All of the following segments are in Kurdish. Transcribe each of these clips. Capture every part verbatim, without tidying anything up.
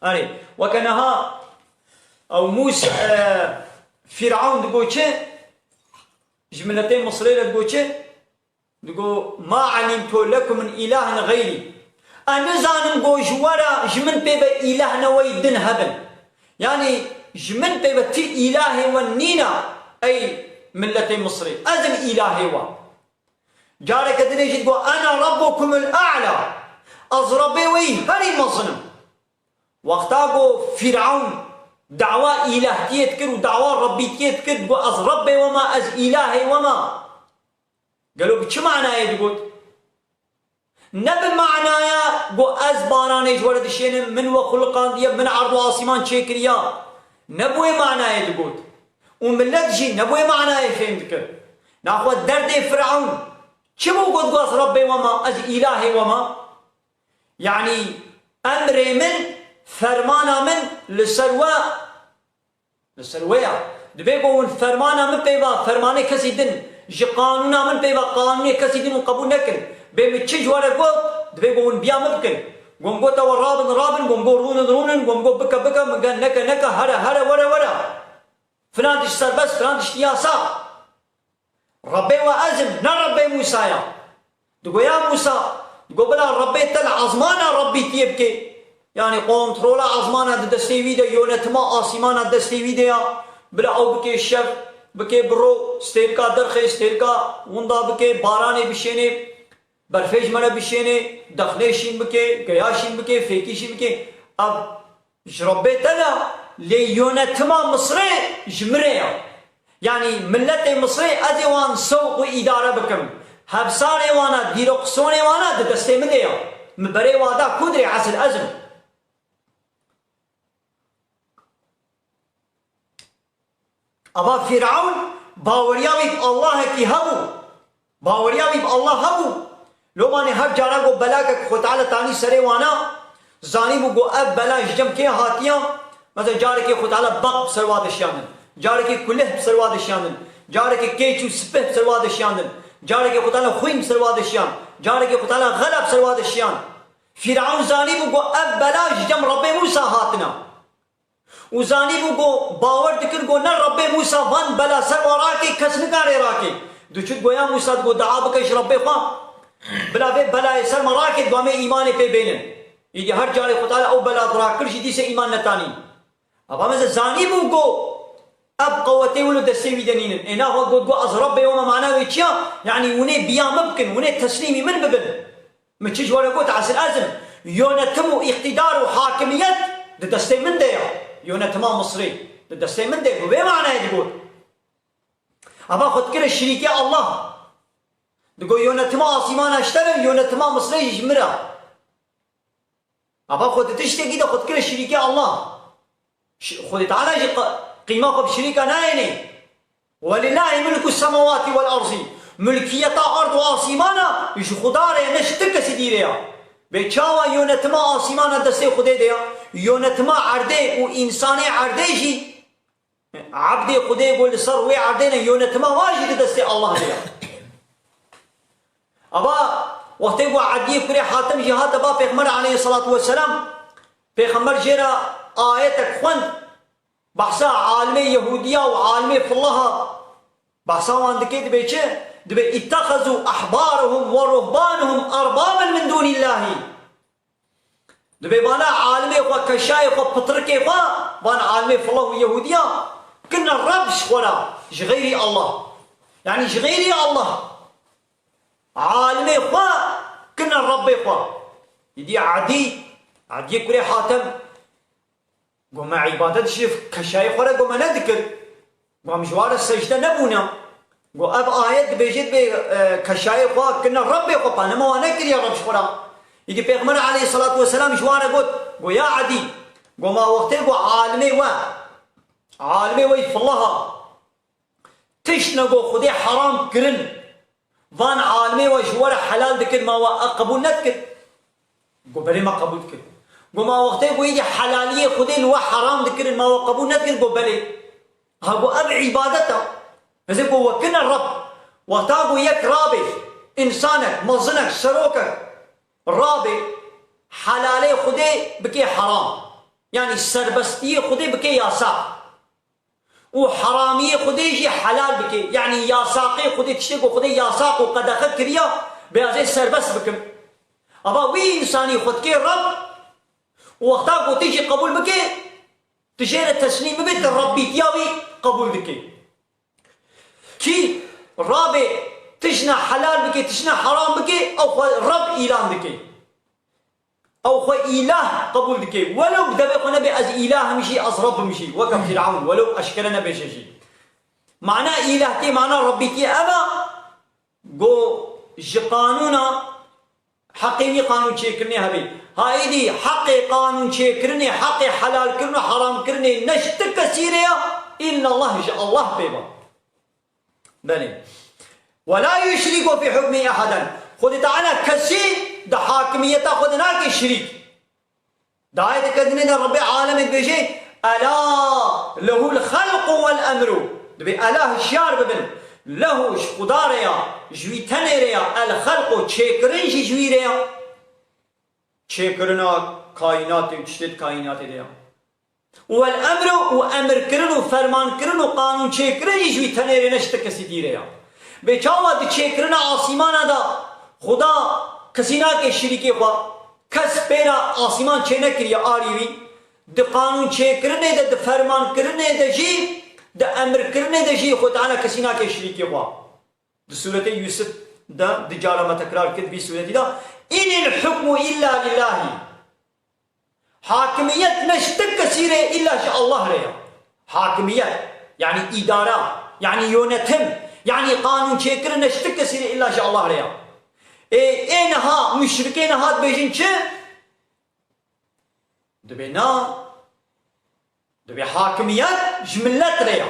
Erê, weke niha ew Mûs-, e, Fîrewn digo çi? Ji miletê Misrê re digo çi? Digo, "Ma alimtu lekum min ilahin xeyrî." Ez nizanim ku ji we re, ji min pê ve îleh neweyî din hebin. Yanî ji min pê ve ti îlahê we nîne, ey miletê Misrî. Ez im îlahê we. Careke dinê jî digo, "Ene rabbukumul a'la." Ez Rebbê we yî herî mezin im. Wexta ku Fîrewn dawa îlehtiyê dikir û dawa Rebbîtiyê dikir, digo, "Ez Rebbê we me, ez îlahê we me." Gelo bi çi manayê digot? Ne bi manaya ku ez baranê ji we re dişênim, min we xuliqandiye, min erd û asîman çêkiriya. Ne bi wê manayê digot. Û milet jî ne bi wê manayê fêm dikir. Naxwe derdê Firawn çi bû got, got, "Ez Rebbê we me, ez îlahê we me"? Yanî emrê min, fermana min li ser we Li ser wê ya. Divê ku hûn fermana min pê ve fermanê kesî din, ji qanûna min pê ve qanûnê kesî din hûn qebûl nekin. Bê min çi ji we re got, divê ku hûn biya min bikin. Ku min got, "Ew rabin, rabin", ku min got, "Rûnin, rûnin", ku min got, "Bike, bike", min got, "Neke, neke, here, here, were, were." Filan tişt serbest, filan tişt yasa. Rebbê we ez im, ne Rebbê Mûsa ya. Digo ya Mûsa, digo bila Rebbê te li ezmana Rebbîtiyê bike. Yanî kontrola ezmana di destê wî de, yönetima asîmana destê wî de ya. Bila ew bike şev, bike biro, stêrka derxê, stêrka winda bike, baranê bişênê, berfê ji me re bişênê, dexnê şîn bike, geya şîn bike, fêkî şîn bike. Ev Ji Rebbê te ne, lê yönetima Misrê ji min re ya. Yanî miletê Misrê ez ê wan sewq û îdare bikim. Hevsarê wana, dîroqisonê wana di destê min de ya. Min berê wa da ku dirê esil ez im. Ava Fîrewn baweriya wî bi Allahekî hebû. Baweriya wî bi Allah hebû. Lomanê her cara ku belakek Xwe Teala tanî serê wana, zanîbû ku ev bela ji cem kê hatiya. Mesela carekê Xwe Teala baq bi ser wa dişiyandin. Carekê kulih bi ser wa dişiyandin. Carekê kêç û sipih bi ser wa dişiyandin. Carekê Xwe Teala xwîn bi ser wa dişiyan. Carekê Xwe Teala xela bi ser wa dişiyan. Fîrewn zanîbû ku ev bela ji cem Rebbê Mûsa hatine. Û zanîbû ku bawer dikir ku ne Rebbê Mûsa van bela ser wa rake, kes nikare rake. Diçût goya Mûsa digo, "Dua bike ji Rebbê xwe, bila vê belayê ser me rake, dua me îmanê pê bênin." Îdî her carê Xwe Teala ew bela dirakir jî dîse îman netanî. Ava meze zanîbû ku ev qewetê wilo destê wî de nînin. Ê naxwe got, got, "Ez Rebbê we me", mana wê çi ya? Yanî hûnê biya min bikin, hûnê teslîmî min bibin. Min çi ji we re got, esil ez im. Yönetim û îqtîdar û hakimiyet di destê min de ya. Yönetima Misrê di destê min de, bi vê manayê digot. Ava xwe dikire şirîkê Allah. Digot, "Yönetima asîmana ji te re, yönetima Misrê jî ji min re." Ava xwe di tiştekî de xwe dikire şirîkê Allah. Ş-, Xwedê Teala jî q-, qîma xwe bi şirîka nayênê. "Welillahî mulku semawatî wel erzî." Mulkiyeta erd û asîmana ji Xuda re ye, ne ji ti kesî dî re ya. Bê çawa yönetima asîmana destê Xwedê de ya? Yönetima erdê û însanê erdê jî, ebdê Xwedê ku li ser wê erdê ne, yönetima wan jî di destê Allah de ya. Ava wextê ku Ediyê kurê Hatim jî hate ba Pêxember aleyhisselatu vesselam, Pêxember jê re ayetek xwend, behsa alimê Yehûdiya û alimê Fillaha, behsa wan dike, dibê çi? Dibê, "İttehazu ahbarahum ve ruhbanahum erbaben min dunillahî." Dibê vana alimê xwe, keşayê xwe, pitrikê xwe, van alimê Fillah û Yehûdiya, kirine reb ji xwe re, ji xeyrî Allah. Yanî ji xeyrî Allah. Alimê xwe kirine Rebbê xwe. Îdî Edî, Ediyê kurê Hatem, got, "Me îbadet ji keşayê xwe re, got, me nedikir. Got, em ji wan re secde nebûne." Got, "Ev ayet dibêje, dibê, e, keşayê xwe kirine Rebbê xwe, panema wan nekiriye Reb ji xwe re." Îdî Pêxember aleyhisselatu vesselam ji wan re got, got, "Ya Edî, got, ma wextê got alimê we, alimê we yî Fillaha, tiştine got Xwedê heram kirin, van alimê we ji we re helal dikir, ma we ev qebûl nedikir?" Got, "Belê, me qebûl dikir." Got, "Ma wextê ku êdî helaliyê Xwedê li we heram dikirin, ma we qebûl nedikir?" Got, "Belê." Ha, got, "Ev îbadet e." Hizê got, "We kirine Reb." Wexta got yek rabê, însanek, mezinek, serokek, rabê, helalê Xwedê bike heram. Yanî serbestiyê Xwedê bike yasaq. Û heramiyê Xwedê jî helal bike. Yanî yasaqê Xwedê, tiştê ku Xwedê yasaq û qedexe kiriya, bêazê serbest bikim. Ava wî însanî xwe dike Reb û wexta ku tu jî qebûl bike, tu jê re teslîm bibe, tu Rebbîtiya wî qebûl dike. Kî rabê tişna helal bike, tişna heram bike, ew xwe Reb îlan dike. Ew xwe îlah qebûl dike. Welew bi devê xwe nebe ez îlah im jî, ez Reb im jî. Weke Fîrewn, welew eşkere nebêje jî. Mana îlah tê, mana Rebbîtiyê ev e, go ji qanûna heqê wî qanûn çêkirinê hebe. Ha êdî heqê qanûn çêkirinê, heqê helalkirin û heramkirinê ne ji ti kesî re ya, îllallah ji Allah pê be. Belê. "Ve la yuşriku fî hukmî ehaden." Xwedê Teala kesî di hakimiyeta xwe de nake şirîk. Di ayeteke dinê de Rebbê alemê dibêje, "Ela lehul xelqu wel emru." Dibê ela hişyar bibin. Lehu ji Xuda re ya, ji wî tenê re ya, el xelqu çêkirin jî ji wî re ya. Çêkirina kaînatê û tiştê di kaînatê de ya. Û el emru û emirkirin û fermankirin û qanûnçêkirin jî ji wî tenê re ne ji ti kesî dî re ya. Bê çawa di çêkirina asîmana de Xuda kesî nake şirîkê xwe, kes pê re asîman çênekiriye arî wî, di qanûnçêkirinê de, di fermankirinê de jî, di emirkirinê de jî Xwedê Teala kesî nake şirîkê xwe. Di sûretê Yûsif de du cara me tekrar kir, vî sûretî de, "Inil hukmu illa lillahî." Hakimiyet ne ji ti kesî re, îlla ji Allah re ya. Hakimiyet, yanî îdara, yanî yönetim, yanî qanûnçêkirin ne ji ti kesî re, îlla ji Allah re ya. Ê, ê niha, muşrikê niha dibêjin çi? Dibê na, dibê hakimiyet ji millet re ya.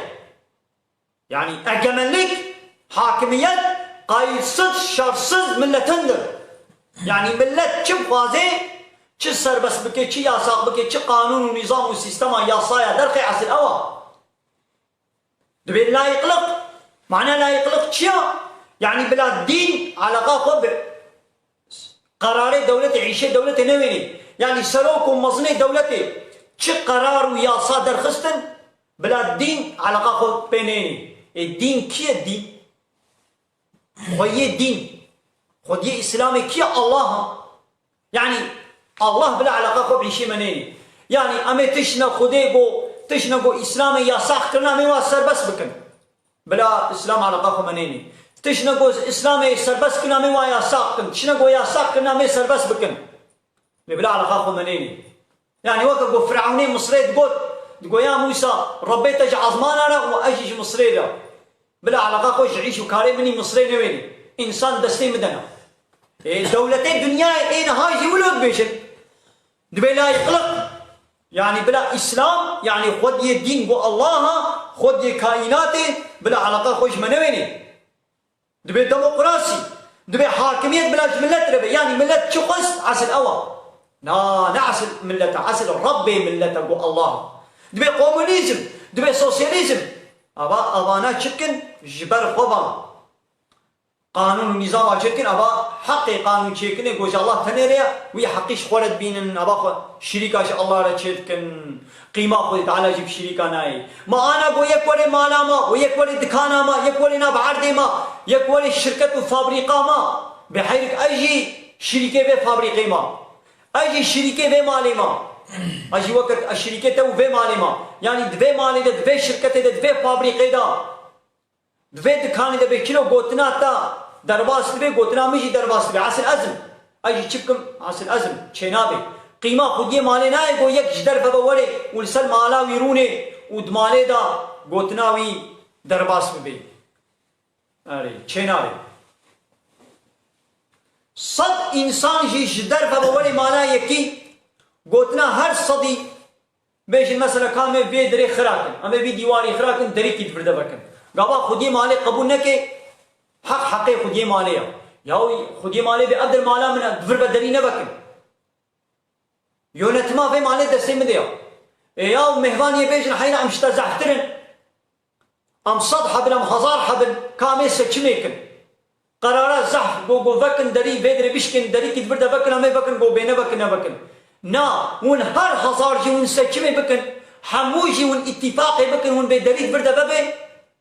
Yanî egemenlik, hakimiyet, qayilsiz, şersiz milletindir. Yanî millet çi bixwaze, çi serbest bike, çi yasak bike, çi qanûn û nîzam û sîstema yasaya derxe esil ew a. Dibê layıklık, mana layıklık çi ya? Yanî bila dîn eleqa xwe bi qerarê dewletê, îşê dewletê newênê. Yanî serok û mezinê dewletê çi qerar û yasa derxistin, bila dîn eleqa xwe pê neyênê. Ê dîn kî ye dîn? Xwediyê dîn. Xwediyê Îslamê kî ye? Allah e. Yanî Allah bila eleqa xwe bi îşê me neyênê. Yanî em ê tiştine Xwedê go, tiştine go Îslamê yasax kirina, em ê wa serbest bikin. Bila Îslam eleqa xwe me neyênê. Tiştine go Îslamê serbest kirina, em ê wa yasax bikin. Tiştine go yasax kirina, em ê serbest bikin. Lê bila eleqa xwe me neyênê. Yanî weke ku Firewnê Misrê digot, digo ya Mûsa, Rebbê te ji ezmana re û ez jî ji Misrê re. Bila eleqa xwe ji îş û karê min î Misrê newênê. Însan destê min de ne. Ê, dewletê dinyayê ê niha jî wilo dibêjin. Dibê layıklık. Yanî bila Îslam, yanî xwediyê dîn go Allah a, xwediyê kaînatê, bila eleqa xwe ji me newênê. Dibê demokrasî, dibê hakimiyet bila ji millet re be. Yanî millet çi xwest, esil ew a. Na, ne esil millet e, esil Rebbê millet e, go Allah. Dibê komunîzm, dibê sosyalîzm. Ava, avana çi dikin? Ji ber xwe ve qanûn û nîzama çi dikin? Ava heqê qanûn çêkinê, go ji Allah tenê re ye, wî heqî ji xwe re dibînin, ava xwe şirîka ji Allah re çê dikin. Qîma Xwedê Teala jî bi şirîka nayê. Ma ana go yek were mala ma, û yek were dikana ma, yek were nav erdê ma, yek were şirket û fabrîka ma. Bê heyrik ez jî şirîkê vê fabrîkê ma. Ez jî şirîkê vê malê ma. Ez jî weke ez şirîkê te û vê malê ma. Yanî di vê malê de, di vê şirketê de, di vê fabrîkê de. Di vê dikanê de bê çilo gotina te derbas dibe, gotina min jî derbas dibe. Esil ez im. Ez jî çi bikim? Esil ez im. Çênabe. Qîma xwediyê malê nayê go yek ji derve ve were û li ser mala wî rûnê û di malê de gotina wî derbas bibe. Erê, çênabe. Sed însan jî ji derve ve were mala yekî, gotina her sedî Bêjin mesela ka em ê vê dirê xira kin, em ê vî dîwarî xira kin, derîkî di vir de vekin. Gava xwediyê malê qebûl neke, heq heqê xwediyê malê ya. Yaw xwediyê malê bê, ev dir mala min e, di vir ve derî nevekin. Yönetima vê malê destê min de ya. Ê yaw mêhvaniyê bêjin heyra em ji te zehftir in. Em sed hebin, em hezar hebin, ka em ê seçimê kin. Qerara zehf, go, go vekin derî, vê dirê bişkin, derîkî di vir de vekin, em ê vekin, go bê nevekin, nevekin. Na, hûn her hezar jî hûn seçimê bikin, hemû jî hûn îtîfaqê bikin, hûn bêderî di vir de bibê,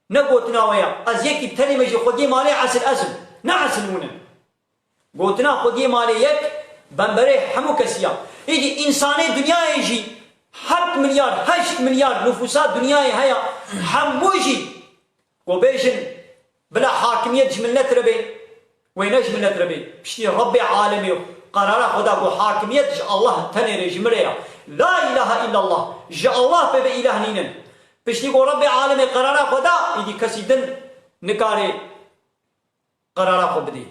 ne gotina we ya. Ez yekî bi tenê me jî xwediyê malê esil ez im. Ne esil hûn in. Gotina xwediyê malê yek, bemberê hemû kesî ya. Îdî însanê dinyayê jî heft milyar, heşt milyar nufûsa dinyayê heye, hemû jî ku bêjin, bila hakimiyet ji milet re bê, wê ne ji milet re bê. Piştî Rebbê alemê qerara xwe da ku hakimiyet ji Allah tenê re, ji min re ya. La ilahe illallah. Ji Allah pê ve îlah nînin. Piştî ku Rebbê alemê qerara xwe da, îdî kesî din nikare qerara xwe bidê.